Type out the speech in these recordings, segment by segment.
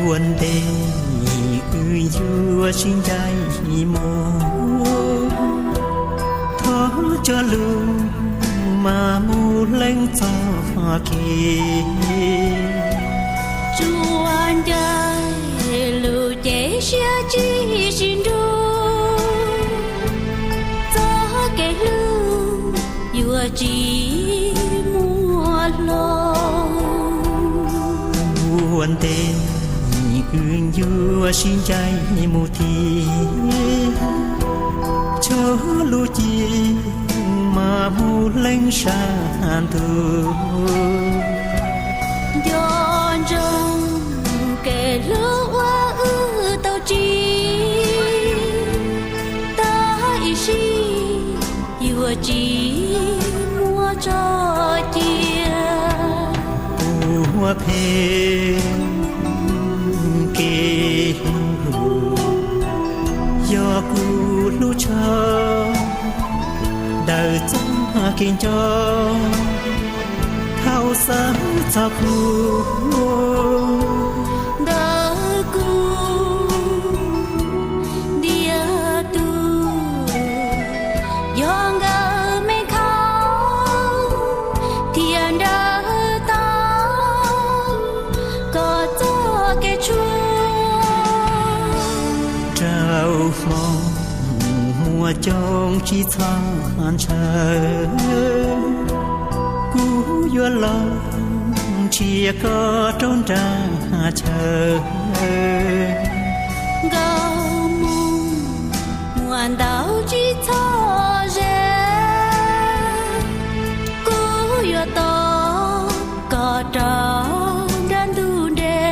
Ua ntej wb yuav sib ncaim mus, thov cov lus mas mus leej txoj kev. Tsuas ncaim lus ces siab tsis sib nrug, txoj kev hlub yuav tsis muaj hlob. Ua ntej wb yuav sib ncaim mus thiab, cov lus ces mas mus leej sab ntug. Nco ntsoov kev hlub uas wb tau tsim, tag ib sim yuav tsis muaj tso cia. Ua phem kev hlub, yog kuv hlub tshaj ntawm txoj kev nco, thaum xav txog kuv ntawm kuv ntiag tug, yog nkawd me khau thiab nrawm tau koj txoj kev tshuav. Rau hmo muaj coob tsis txhob ntshaw, kuv yuav los nrhiav koj rau nram chaw. Nkauj Muas muaj ntau tsis txhob ze, kuv yuav tos koj rau nram ntug nres.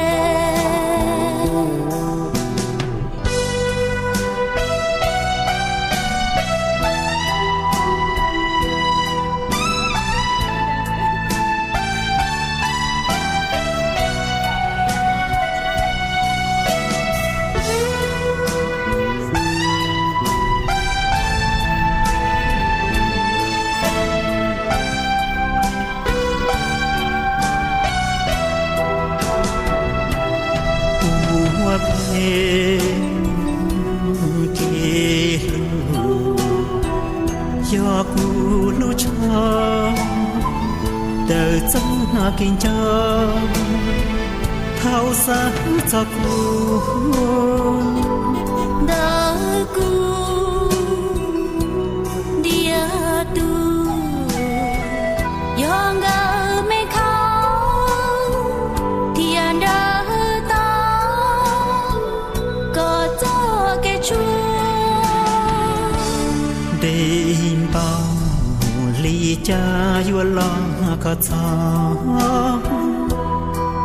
Ua phem kev hlub, yog kuv hlub tshaj ntawm txoj kev nco, thaum xav txog kuv ntawm kuv ntiag tug, yog nkawd me khau thiab nrawm tau koj txoj kev tshuav. Ntev npaum li cas yuav los koj txog,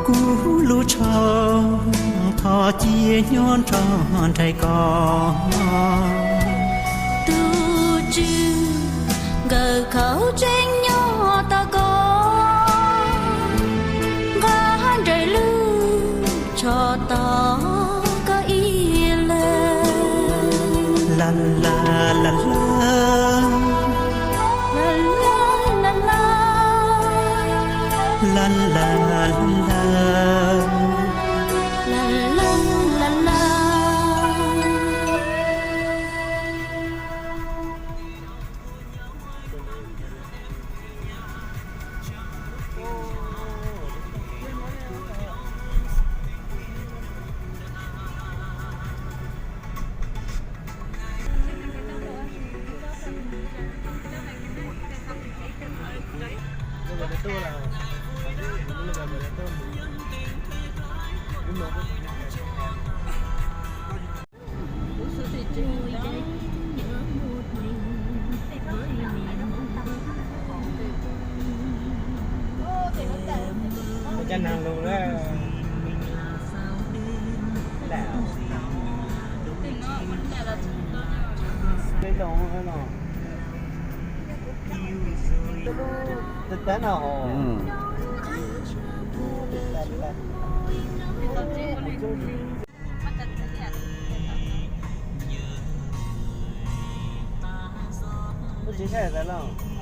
kuv lub tsho thov cia nyob nrog nraim koj. Tus tswv nkawd khaub tseem nyob tos koj, nqa nraim lub tsho tos koj ib leeg. La la la la, la la la la, la la la la, la la la la. Ua cas neeg lus na. Tab tab no. Ua tsis saib tas los.